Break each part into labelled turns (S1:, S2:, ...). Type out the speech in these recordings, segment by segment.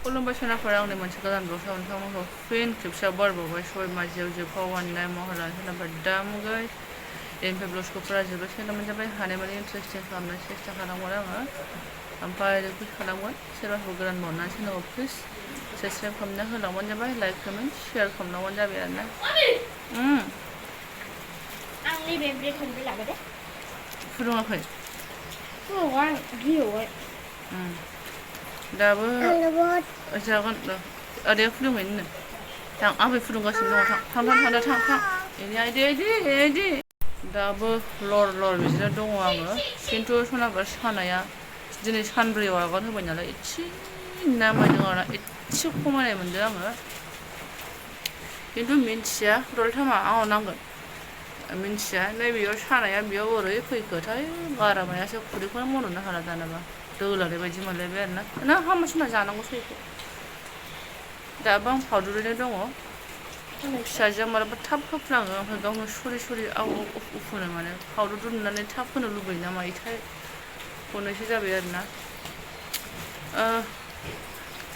S1: खुलुमबाय सोनाफोरा आंनि मोनसे गोदान ब्लगआव नोंथांमोनखौ फिन खेबसेयाव बारबावबाय सबाय माजियाव जोबफावानाय महर लानो सोरनाबा दामुगै बेनिफ्राय ब्लगखौ फुरा जोबोद सोलोंनाय जाबाय हानायमानि इन्टारेस्टिं खालामनो सेस्था खालामगोन आङो ओमफ्राय रिकुइस्ट खालामगोन सोरबाफोर गोदान बावनानै सोरनांगौ प्लिज साबस्क्राइब खालामना होलांबानो जाबाय लाइक कमेन्ट शेयार खालामलांबानो जाबाय आरोना
S2: आंनि बे ब्रेकखौबो लाबो दे
S1: फुदुङाखै
S2: फुदुंबाय गियोबाय
S1: दाबो जागोन आदाया फुदुंबायनो थां आबै फुदुंगासिनो दङ थां इदि दाबो लर बिदिनो दङ आङो खिन्थु सोरनाबा सानाया दिनै सानब्रैयाव आगान होबाय नालाय एसे नामायदों आरोना एसे खमायनाय मोनदों आङो खिन्थु मिन्थिया रलथामा आंनाव नांगोन मिन्थिया नैबेयाव सानाया बेयाव ओरै फैखोथाय गारामायासो खुदैखौनो मन'नो हाला दानाबा दोलानाय बायदि मोनलायबाय आरोना नों हामासुना जानांगौसो बेखौ दाबो आं फाउदुरैनो दङ फिसाजोआ मालाबा थाब होफ्लाङो ओमफ्राय गावनो सरि आव उफुनो माने फाउदार नुनानै थाब होनो लुबैयो ना मायोथाय हनोसो जाबाय आरोना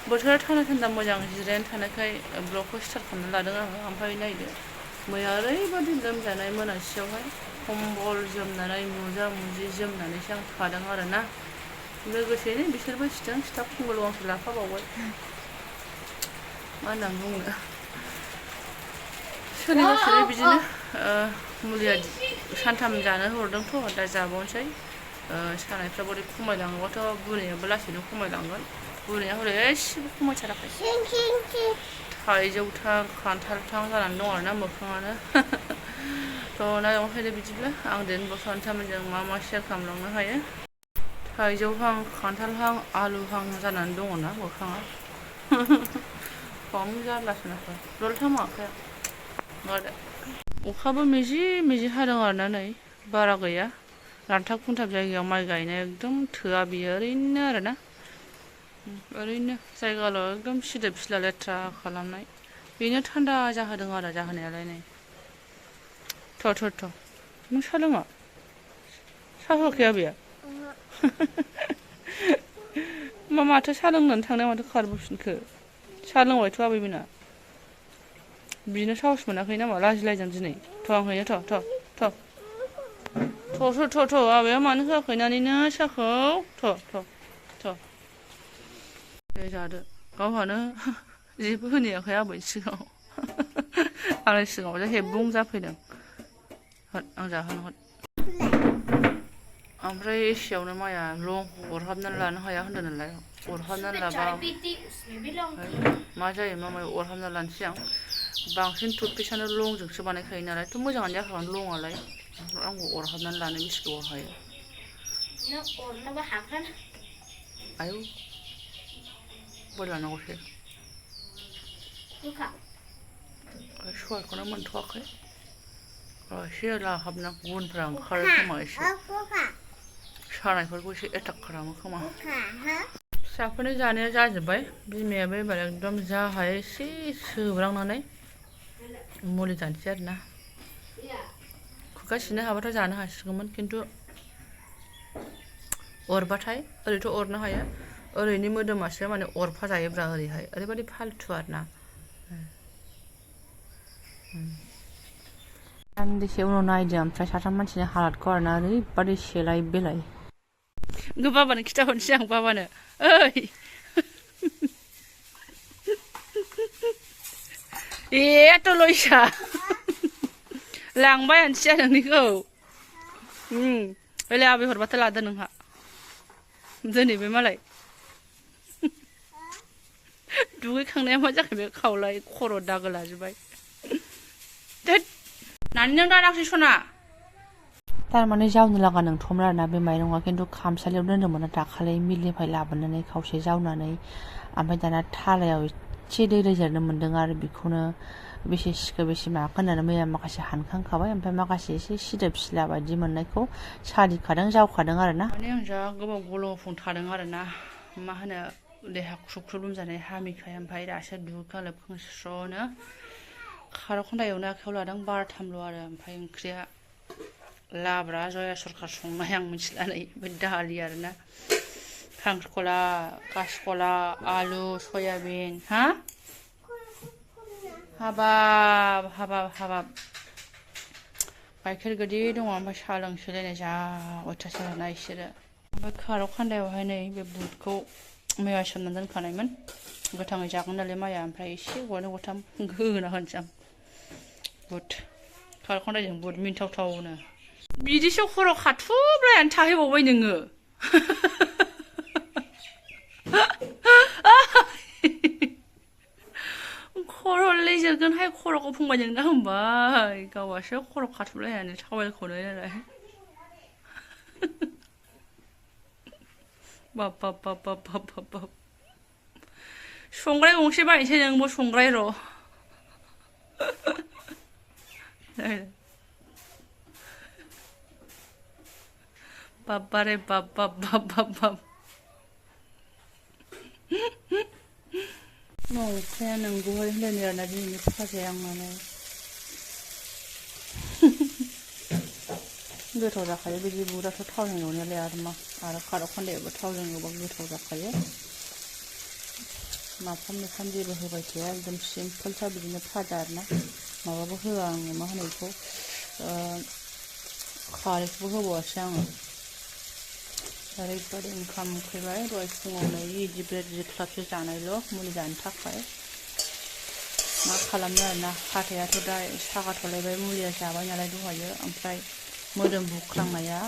S1: बोथोरा थान्दा मोजां जिरायनानै थानायखाय ब्लगखौ स्टार्ट खालामना लादों आङो ओमफ्राय नायदो मैया ओरैबादि लोमजानाय मोनासेयावहाय कम्बल जोमनानै मुजा मुजि जोमनानैसो आं थादों आरोना लोगोसेनो बिसोरबो सिथाब कम्बल गांसे लाफाबावबाय मा होनना बुंनो सोरनिबा सोरनिबा बिदिनो मुलिया सानथाम जानो हरदोंथ' दा जाबावनोसै सानायफ्रा बोरै खमायलाङोबाथ' बुनायाबो लासैनो खमायलांगोन बुनाया हरै एसेबो खमायथाराखै थाइजौथां खान्थालथां जानानै दं आरोना मोखाङानो थ' नायलांखायनो बिदिब्ला आं दिनै सानथामजों मा शेयार खालामलांनो हायो थाइजौहां खान्थालहां आलुहां जानानै दङना मोखाङा खम जारलासोनाखौ रलथामा आखाया अखाबो मिजि हादों आरोना नै बारा गैया रानथाब खुन्थाब जायगायाव माइ गायनाय एकदम थोआ बियो ओरैनो आरोना ओरैनो जायगाल' एकदम सिदोब सिला लेथ्रा खालामनाय बेनो थान्दा जाहोदों आरो जाहोनायालाय नै थ' नों सा लोङा सा होआखै आबैया माथो सा लोंनानै थांनाया माथो खारबोफिनखो सा लोंबायथ' आबैमोना बिनो साहस मोनाखै नामा लाजिलायदों दिनै थ' आं हैनो थ' आबैया मानो होआखै नानैनो साखौ थ' दे जादो गावहानो जेबो होनहैयाखै आबैनि सिगाङाव आंनि सिगाङाव हेबुं जाफैदों आं जाहोनो ओमफ्राय एसेयावनो माया लंखौ अरहाबनानै लानो हाया होनदों नालाय अरहाबनानै लाबा मा जायो मामाय अरहाबना लानोसै आं बांसिन टुथपेस्टआनो लंजोंसो बानायखायो नालाय थ' मोजाङानो जाखागोन लंआलाय आंबो अरहाबनानै लानो बेसे गोबाव हायो आयौ बोरै लानांगौसै सहायखौनो मोनथ'वाखै एसे लाहाबना गुनफ्रा ओंखारो खोमा एसे सानायफोरखौ एसे एटाक खालामो खोमा फिसाफोरनि जानाया जाजोब्बाय बिमायाबो एबार एकदम जा हायो एसे सोब्रांनानै मुलि जानोसै आरोना खुगा सिनो हाबाथ' जानो हासिगौमोन खिन्थु अरबाथाय ओरैथ' अरनो हाया ओरैनि मोदोमासो माने अरफा जायोब्रा ओरैहाय ओरैबायदि फालथु आरोना दान्दिसे उनाव नायदो ओमफ्राय साथाम मानसिनि हालादखौ आरोना ओरैबादि सेलाय बेलाय बाबानो खिथाहरनोसै आं बाबानो ओइ एथ' लयसा लांबाय आनसिया नोंनिखौ ओइलाय आबै हरबाथाय लादो नोंहा दिनैबो मालाय दुगैखांनाया मा जाखो बे खावलाय खर' दागो लाजोब्बाय नानि नों दानाखसै सना थारमाने जावनो लागा नोंथ'मोन आरोना बे माइरङा खिन्थु खामसालियाव दोन्दोंमोन दाखालि मिलनिफ्राय लाबोनानै खावसे जावनानै ओमफ्राय दाना थालायाव एसे दै रोजानो मोन्दों आरो बेखौनो बेसे सिखो बेसे माखो होननानै मैया माखासे हानखांखाबाय ओमफ्राय माखासे एसे सिदोब सिला बायदि मोननायखौ सालिखादों जावखादों आरोना माने आं जा गोबाव गल'फुं थादों आरोना मा होनो देहा ख्रुब लोमजानाय हामिखाय ओमफ्राय दासो दुगैखां लोबखां स्र'नो खारौ खान्दाय एवनो आखायाव लादों 12थामल' आरो ओमफ्राय ओंख्रिया लाब्रा जया सरखार संनाय आं मिथिला नै दालि आरोना खांख्रिखला कासकला आलु सयाबिन हा हाबाब गाइखेर गोदै दङ ओमफ्राय साहा लोंसोलायनाय जा अयथासार ना इसोरो ओमफ्राय खारौ खान्दायावहाय नै बे बुटखौ मैया सोमनानै दोनखानायमोन गोथाङै जागोन नालाय माइया ओमफ्राय एसे गरनै गरथाम होना होनोसै आं बुट खारौ खान्दायजों बुट मिन्थावथावनो बिदिसो खर' खाथुब्रायानो थाहैबावबाय नोङो खर' लेजोरगोनहाय खर'खौ फुंबाय नोंना होनबाय गावासो खर' खाथुबलायनानै थावेलखौनो नालाय बाब संग्राय गंसे बायनोसै नोंबो संग्राय र' बाब्बारे बाब नंखाया नंगौहाय होनलायनो आरोना दिनैनि फाजाया आंनानो गोथाव जाखायो बिदि बुराथ' थावजों एवनायालाय आरो खारौ खान्दायाबो थावजों एवबा गोथाव जाखायो नाफाम जेबो होबाय थाया एकदम सिम्पोलथार बिदिनो फाजा आरोना माबाबो होआ आङो मा होनो बेखौ खारैखौबो होबावासै आङो ओरैबायदि ओंखाम उखैबाय दहाय फुङावनो इदि ब्रेड जिख्लाबसो जानायल' मुलि जानो थाखाय मा खालामनो आरोना हाथायाथ' दा सागाथलायबाय मुलिया जाबाय नालाय दहायो ओमफ्राय मोदोम बुख्रांनाया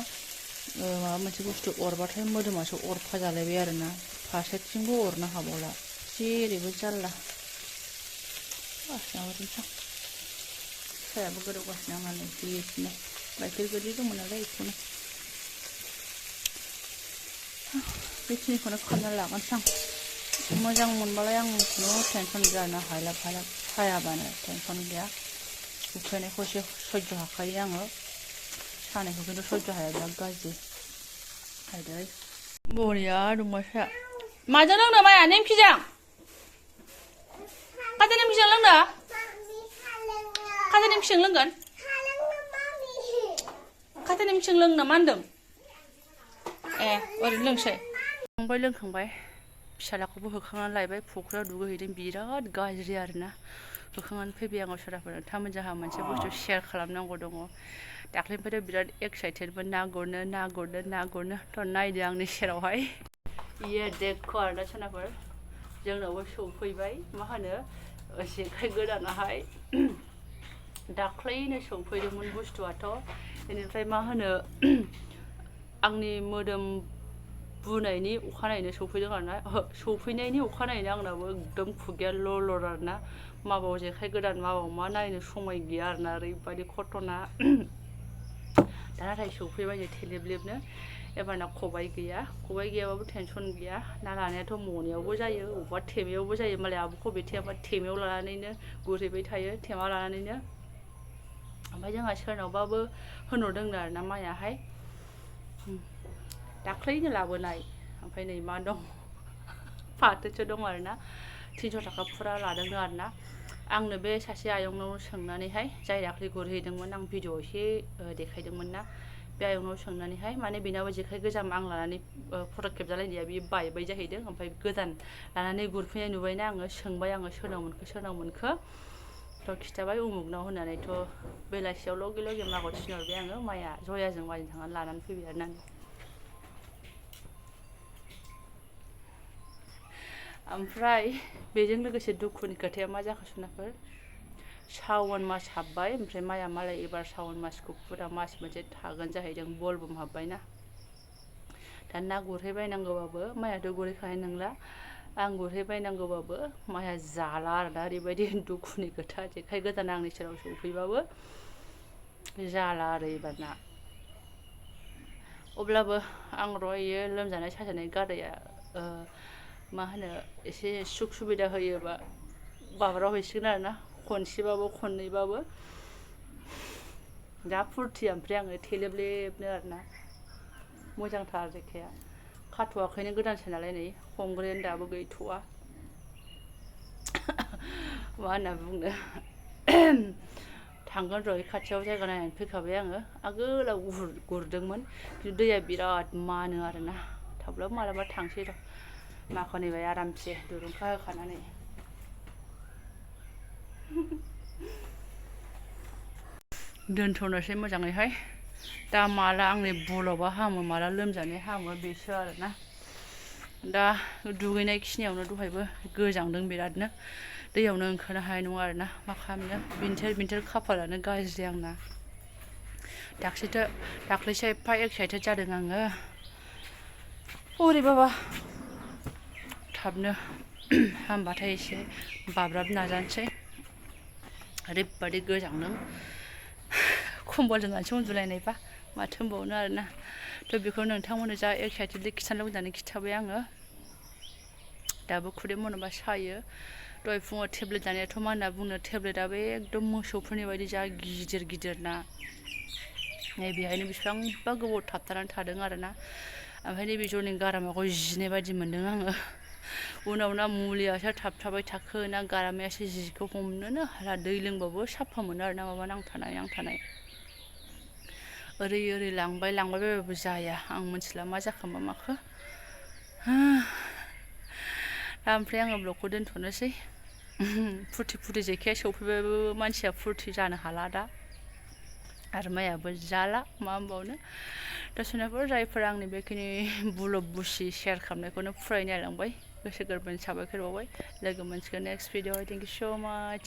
S1: माबा मोनसे बुस्थु अरबाथाय मोदोमासो अरफा जालायबाय आरोना फारसेथिंबो अरनो हाबावला जेरैबो जारला सायाबो गोदौगासिनो आंना बिदिनो गाइखेर गोदै दंमोन नालाय बेखौनो बेखिनिखौनो खालामना लागोनसै आं मोजां मोनबालाय आं खुनु टेनसन जानो हायाबानो टेनसन गैया उखैनायखौ एसे सयज' हाखायो आङो सानायखौ खिन्थु सयज' हाया बिराद गाज्रि हायदै बरिया दंबाय साया माजों लोंनो माया नेमखिजों खाजा नेमखिजों लोंनो खाजा नेमखिजों लोंगोन खाजा नेमखिजों लोंनो मा होनदों ए ओरैनो लोंसै लोंखांबाय फिसालाखौबो होखांनानै लायबाय फुख्रियाव दुगैहैदों बिराद गाज्रि आरोना होखांनानै फैबाय आङो सोराफोर थामोन जोंहा मोनसे बुस्थु शेयार खालामनांगौ दङ दाख्लैनिफ्रायथ' बिराद एक्साइटेडमोन ना गुरनो थ' नायदो आंनि सेरावहाय इयो देखो आरोना सोनाफोर जोंनावबो सौफैबाय मा होनो जेखाइ गोदानाहाय दाख्लैनो सौफैदोंमोन बुस्थुआथ' बेनिफ्राय मा होनो आंनि मोदोम बुनायनि अखानायैनो सौफैदों आरोना सौफैनायनि अखानायैनो आंनाबो एकदम खुगाया लर आरोना माबाव जेखाइ गोदान माबाव मा नायनो समाय गैया आरोना ओरैबायदि घटना दा नाथाय सौफैबाय नै थेलेबलेबनो एबारना खबाइ गैयाबाबो टेनसन गैया ना लानायाथ' मनायावबो जायो अबेबा थेमायावबो जायो मालाय आब'खौ बे थेमायाव लानानैनो गुरहैबाय थायो थेमा लानानैनो ओमफ्राय जोंहा सोरनावबाबो होनहरदोंनो आरोना मायाहाय दाख्लैनो लाबोनाय ओमफ्राय नै मा दं फाथोसो दं आरोना 300 थाखा फुरा लादोंनो आरोना आंनो बे सासे आयंनाव सोंनानैहाय जाय दाख्लै गुरहैदोंमोन आं भिडिअ एसे देखायदोंमोन ना बे आयंनाव सोंनानैहाय माने बेनाबो जेखाइ गोजाम आं लानानै फट' खेबजालायनाया बियो बायबाय जाहैदों ओमफ्राय गोदान लानानै गुरफैनाय नुबायना आङो सोंबाय आङो सोरनाव मोनखो थ' खिथाबाय उमुगनाव होननानैथ' बेलासियाव लगे मागआव थिनहरबाय आङो माया जयाजों माजों थांनानै लानानै फैबाय आरोना ओमफ्राय बेजों लोगोसे दुखुनि खोथाया मा जाखो सोनाफोर सावन मास हाबबाय ओमफ्राय माया मालाय एबार सावन मासखौ फुरा मास मोनसे थागोन जाहैदों बलबम हाबबायना दा ना गुरहैबायनांगौबाबो मायाथ' गुरहैखानाय नंला आं गुरहैबायनांगौबाबो माया जाला आरोना ओरैबायदि दुखुनि खोथा जेखाइ गोदान आंनि सेराव सौफैबाबो जाला आरो एबारना अब्लाबो आं रयो लोमजानाय साजानाय गाराया मा होनो एसे सुख सुबिदा होयोबा माबाराव हैसिगोन आरोना खनसेबाबो खननैबाबो जा फुरथि ओमफ्राय आङो थेलेबलेबनो आरोना मोजांथार जेखाइया खाथ'वाखैनो गोदानसो नालाय नै खंग्रायानो दाबो गैथ'वा मा होनना बुंनो थांगोन र' खाथियाव जायगा नायनानै फैखाबाय आङो आगोलाव गुरदोंमोन खिन्थु दैया बिराद मानो आरोना थेवब्लाबो मालाबा थांसै र' माख'निफ्राय आरामसे दुरुंखा होखानानै दोनथ'नोसै मोजाङैहाय दा माला आंनि बुलबा हामो माला लोमजानाय हामो बेसो आरोना दा दुगैनाय खिनियावनो दहायबो गोजांदों बिरादनो दैयावनो ओंखारनो हानाय नङा आरोना मा खालामनो बिन्थेर खाफालानो गाज्रि आंना दाख्लैसो एफा एक्साइटेड जादों आङो बोरैबाबा थाबनो हामबाथाय एसे बाब्राब नाजानोसै ओरैबादि गोजांदों खम्बल जोमनानैसो उन्दुलायनायबा माथो होनबावनो आरोना थ' बेखौ नोंथांमोननो जा एक्साइटेडलि खिन्थानो लुबैनानै खिन्थाबाय आङो दाबो खुदै मन'बा सायो दहाय फुङाव टेब्लेट जानायाथ' मा होनना बुंनो टेब्लेटआबो एकदम मोसौफोरनि बायदि जा गिदिर ना नै बेहायनो बेसेबांबा गोबाव थाबथानानै थादों आरोना ओमफ्राय नैबे जरनि गारामाखौ जिनाय बायदि मोन्दों आङो उनाव ना मुलियासो थाबथाबाय थाखो ना गारामायासो जिखौ हमनोनो हाला दै लोंबाबो साफा मोनो आरोना माबा नांथानाय ओरै लांबाय बायबाबो जाया आं मिथिला मा जाखो मा माखो दा ओमफ्राय आङो ब्लगखौ दोनथ'नोसै फुरथि जेखाया सौफैबाबो मानसिया फुरथि जानो हाला दा आरो माइयाबो जाला मा होनबावनो दा सोरनाफोर जायफोरा आंनि बेखिनि बुलब बुसि शेयार खालामनायखौनो फरायनो नायलांबाय गोसो गोरबोनि साबायखर बावबाय लोगो मोनसिगोन नेक्स्ट भिडिअ थेंक इउ स' माच